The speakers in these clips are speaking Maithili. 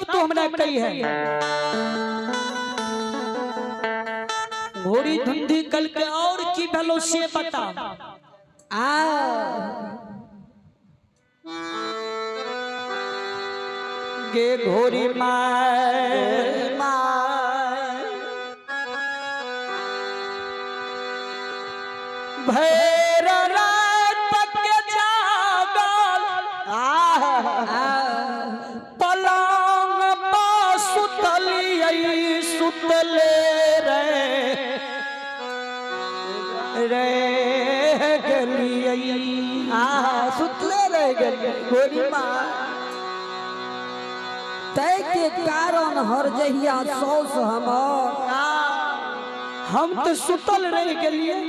अब तू हमरा कही है घोड़ी धुंधी कल के और की भेलो से बता। आ गे घोड़ी माय भैर रात के जागल पलंग पर सुतलियै सुतले रे रे गेलियै। आ सुतले रह गेलियै गोरी माँ। तै के कारण हर जहिया सौस हमर। हम तो सुतल रह गेलियै।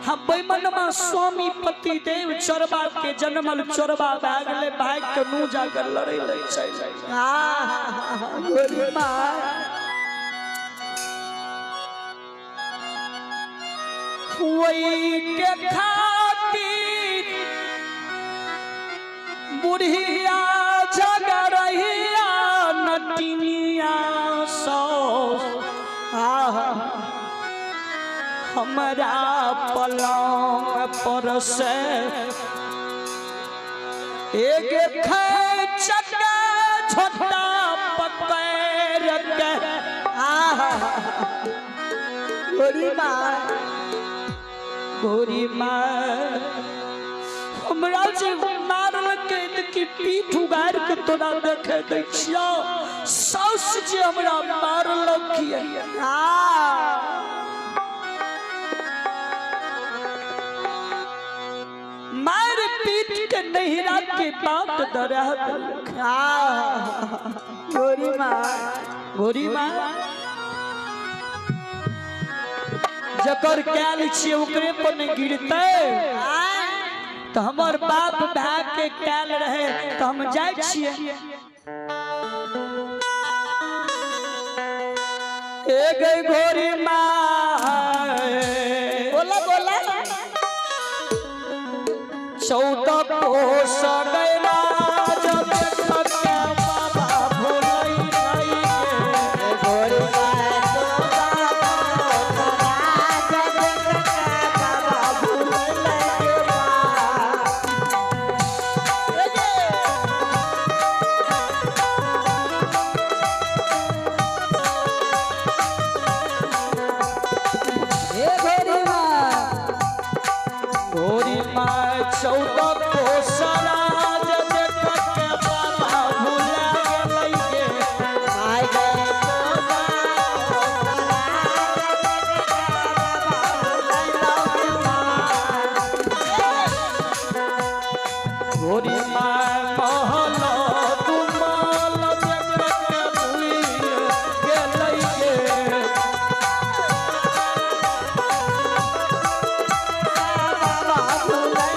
हम बैमनमा स्वामी पति देव चोरबा के जन्मल चोरबा भए गेलै, भागि के नू जाकर लड़ै ले चलि। गोरी माँ वही के खातिर बुढ़िया झगड़िया नटिनिया सौस हमरा पलंग पर से एक खैचक छोटा पकड़ के गोरी माँ गोरी माँ हमरा जे मारलकै तऽ कि पीठ उगारि के तोरा देखे दै छियौ। साउस जे हमरा मारलक ये मार पीट के नहिरा के बात दरा देलक। गोरी माँ गोरी माँ जकर कैल छियै ओकरे पर नहीं गिरतै। तो हमर बाप भाई के कैल रहे तो हम जाइ छियै। एक घोरी माँ बोला बोला 14 कोस गैला जब तक बाबा भोलै नहीं गे। गोरी माँ बाबा भूललै गे माँ। हे गोरी माँ घोरी माँ 14 कोस राज देख के बाबा भुला गेलै गे। आइ गे घोरी माँ महल दुमल देख के भूलि गेलै गे। बाबा भूललै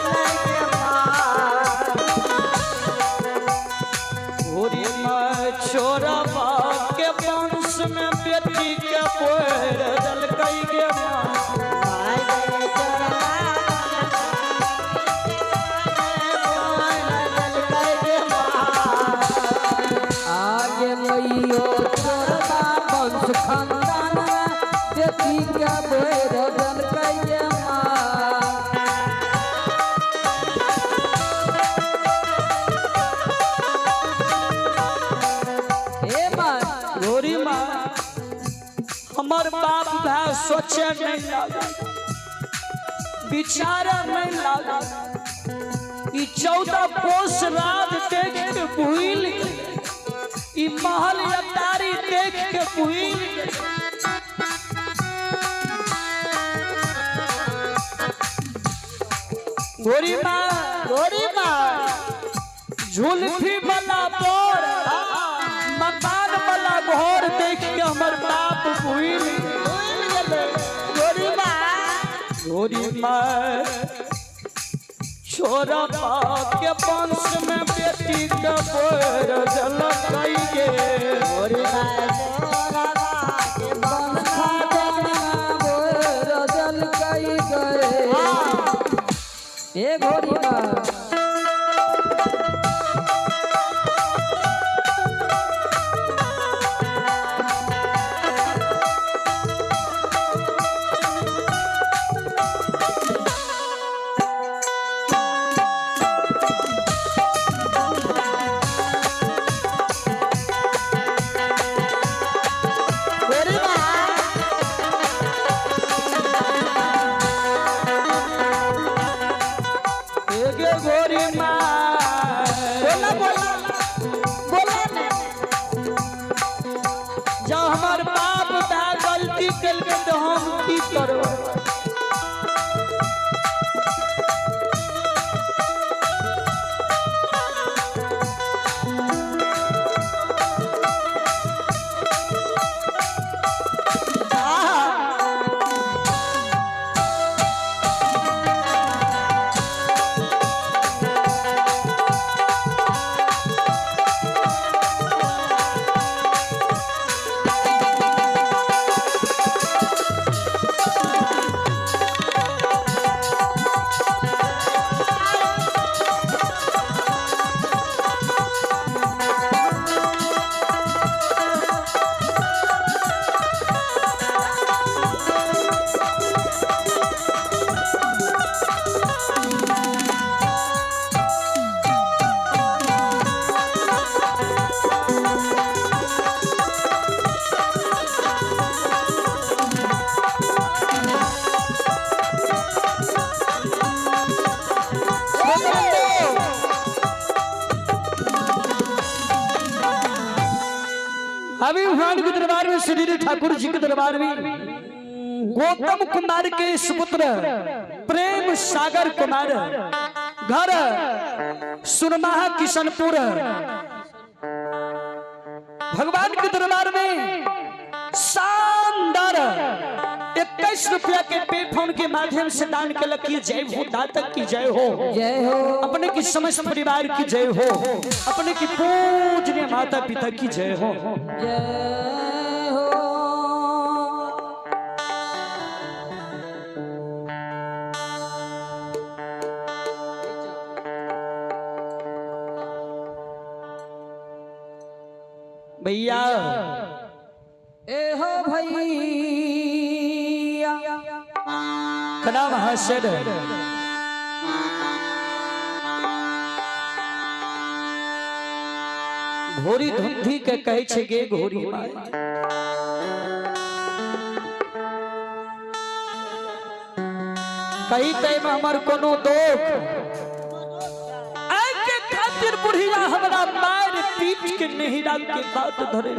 गे माँ। घोरी माँ छोरबा के वंश में बेटी के बोर देलकै गे माँ। आइ गे चोरबा आगे मैयो चोरबा वंश खानदान में बेटी के बोर देलकै गे माँ। हे माँ घोरी माँ हमर बाप भाई सोचे नहीं लागल, विचारे नहीं लागल। ई 14 कोस राज देख के भूल गेल, ई महल अटारी देख के भूल गेल। गोरी माँ गोरी माँ झुलफी वाला बोर मकान वाला घर देख के हमर बाप भूल गेल। भूल गेलै गोरी माँ। गोरी माँ छोरा के वंश में बेटी के बोर जलकै गे। गोरी माँ चोरबा के वंश खानदान में बोर देलकै गे। हे गोरी माँ अभी भगवान के दरबार में, श्री ठाकुर जी के दरबार में गौतम कुमार के सुपुत्र प्रेम सागर कुमार, घर सुरमाहा किशनपुर, भगवान के दरबार में शानदार 21 रुपया के पे फोन के माध्यम से दान के की जय हो, दातक की जय हो, जय हो, अपने की समस्त परिवार की जय हो, अपने की पूजनीय माता पिता की जय हो, जय हो। भैया ए हो भैया, कना महाशय घोरी धुंधी के कहे छे गे घोरी माय, कही ते में हमर कोनो दोख आइ के खातिर बुढ़िया हमरा मार पीट के नहिरा के बात धरे।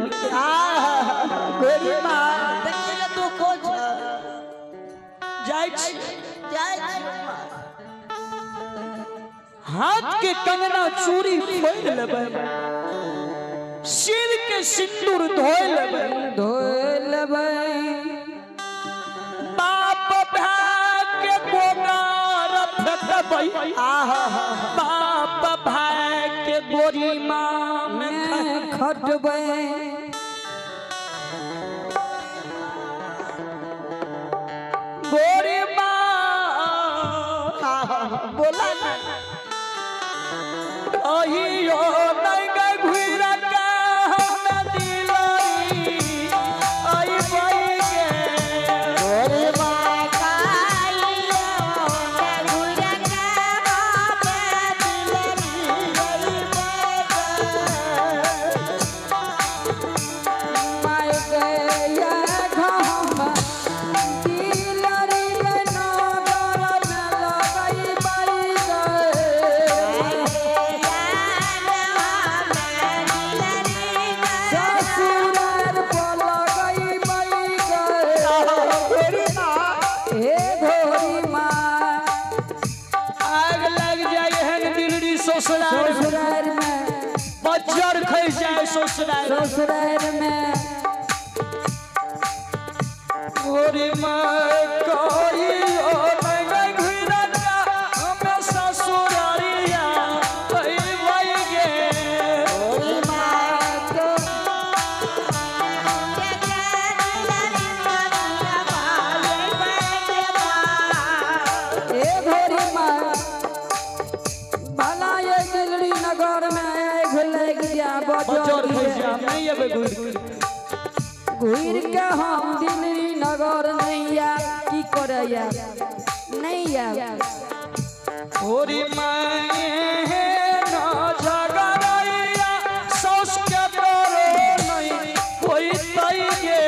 घोरी माँ देखिए ना तू को जाय छी, जाय छी, हाथ के कंगना चूड़ी फोड़ लेबै, सिर के सिंदूर धोय लेबै, धोय लेबै, बाप भाई के गोगार फेंकबै, आहा, बाप भाई के गोरी माँ में खटबै, गोरी माँ बोला ना अहियो नहीं गए घुरा के हमें दिलरी अइबै गे। गोरी माँ काइयो घुरा के हमें दिलरी अइबै गे। माय के ये घम दिलरी नगर में लगइबै गे। ससुरार पर लगइबै गे। हे घोरी माँ, आग लग जाए एहन दिलरी ससुराल, ससुरार में बज्जर खसि जाए ससुराल, ससुरार में गोरी माँ कहियो नहीं गए घुरा के हमें ससुरारिया अइबै गे। घोरी माँ को हे घोरी माँ, भला ये दिलड़ी नगर में आग लग जा बज्जर बजर खसि जाए, नहीं अबै घुरि घुर के हम दिल्ली नगर नहीं आब, की करैया नहीं आब। गोरी माँ न झगड़ैया साउस के करो नहीं होइतै गे।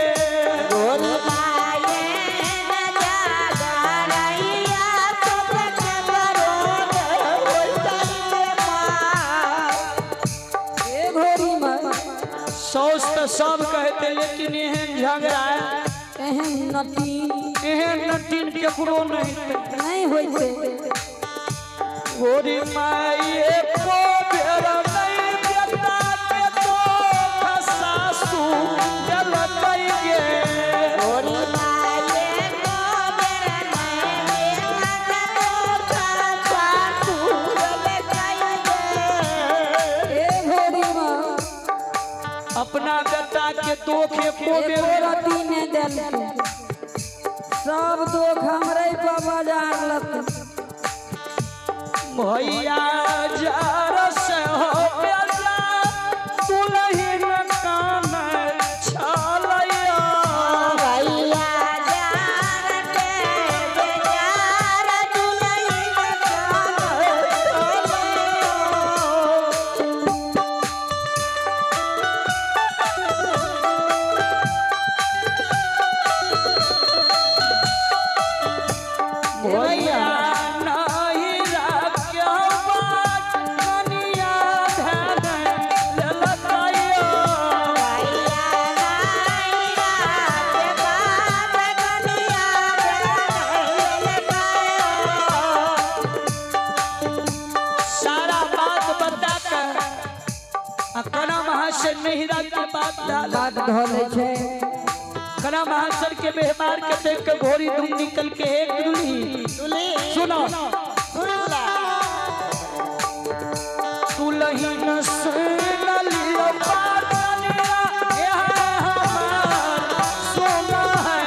हे घोरी माँ, साउस तऽ सब कहते लेकिन एहन झगड़ा एहन नटी एहन नटीन केकरो नहीं नहीं होइते। गोरी माई एको बेर नहीं बेटा के दोख सासु देलकै गे। हे घोरी माँ, अपना बेटा के दोख एको एको बेर रति ने देलकै, सब दोख हमरे पर बाजार लतै। भैया जार से हो बेटा दुलहिन कान छलैया। भैया नहीं राख्यो बात। कना महाशय नहिरा के बात बात धऽ लै छै। कना महाशय के व्यवहार के देख के घोड़ी धुन निकल के एक दुल्ही सुनो दुल्हन सुन लियो पाटनिया ये हमार सोना है।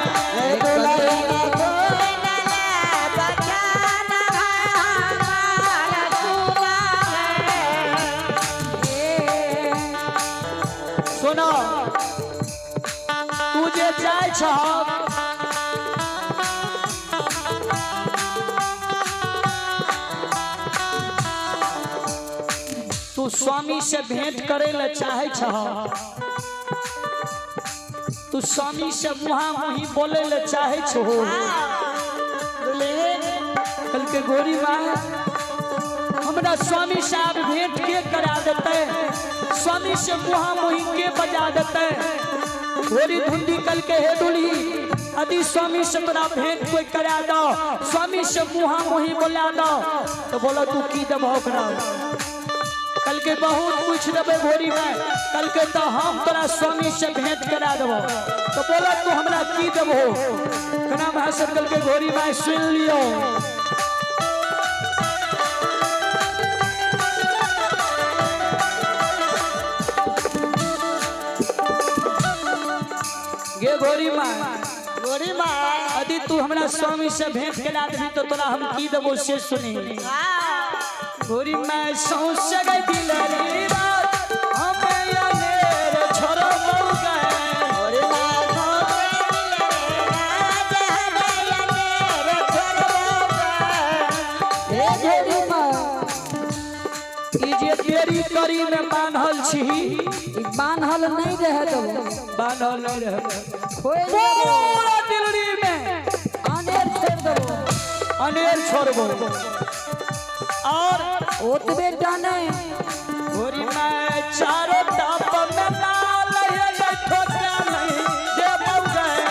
सुनो तू जे जाय छह तू स्वामी से भेंट करे ले चाहे छह, तू स्वामी से मुहा मुही बोले ले चाहे छहो। कल के गोरी माँ हमरा स्वामी साहब भेंट के करा देते, स्वामी से मुहा मुही के बजा देते। गोरी धुंधी कल के हे दुल्ही यदि स्वामी से तोरा भेंट कोई करा दो, स्वामी से मुहा मुही बोला दो, तो बोलो तू की देबहो ओकरा। कल के बहुत कुछ देबे घोड़ी में, कल के तो हम तोरा स्वामी से भेंट करा देबो, तो बोलो तू हमरा की देबहो। कना भाषण कल के घोड़ी में सुन लियो। गे घोड़ी माँ यदि तू हमरा स्वामी से भेंट करा देबी तो तोरा हम की देबो से सुनी। गोरी मैं सौंसे गई दिलरी रात हम अनेर छोड़बो गए। हे घोड़ी माँ ई जे तेरी करी में बान्हल छी, ई बान्हल नहीं रहे देबो, बान्हल नहीं रहे खोलि देबो, पूरा दिलरी में अनेर छोड़ि देबो, अनेर छोड़बो। और ओतबे टा नहि गोरी मैं चारों ताप में लाल है ठोका नहीं देबो गए।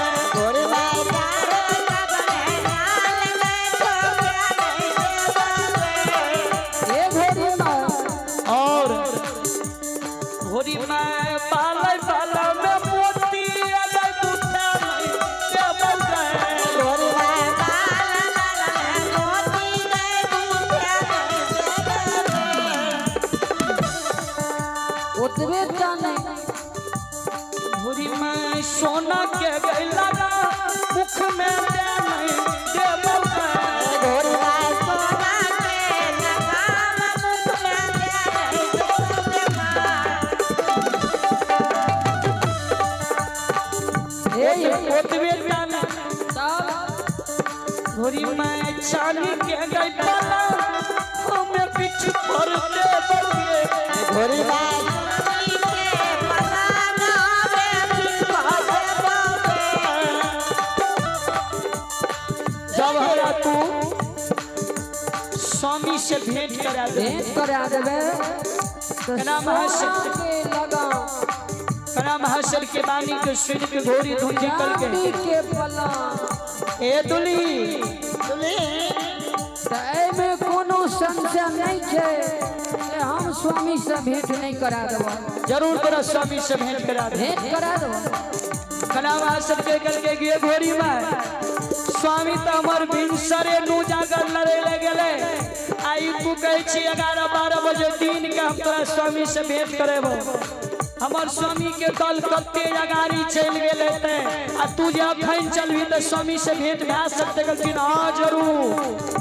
हे घोड़ी माँ और घोड़ी में बाल बाल में मोती अगर बूटा नहीं देबो गए। ओतबे टा नहि घोड़ी में सोना के गैला मुख में दे नहीं देबो गए। हे ओतबे टा नहि तब घोड़ी में चांदी के गई पाला हमें पीठ पर देबो गए। जब हमरा तू स्वामी से भेंट करा दे, भेंट करा देबै तऽ कना महाशय। सोना के लगाम कना महाशय के बानी के सुन के घोड़ी धुन निकल के चांदी के पलंग। ए दुली तऽ एहिमे कोनो संशय नहि छै जे हम स्वामी से भेंट नहि करा देबो, जरूर तोरा स्वामी से भेंट करा दे। भेंट करा देबो। कना महाशय के कल के गे घोड़ी में स्वामी तो हमर भिनसरे नू जागर लड़े ले गेले, आई तू कहै छी 11-12 बजे दिन के हम तोरा स्वामी से भेंट करेबो। हमर स्वामी के दल कते अगाड़ी चलि गेलै ते आ तू जे अखन चलबी तऽ स्वामी से भेंट भए सकतै? कहलखिन हाँ जरूर।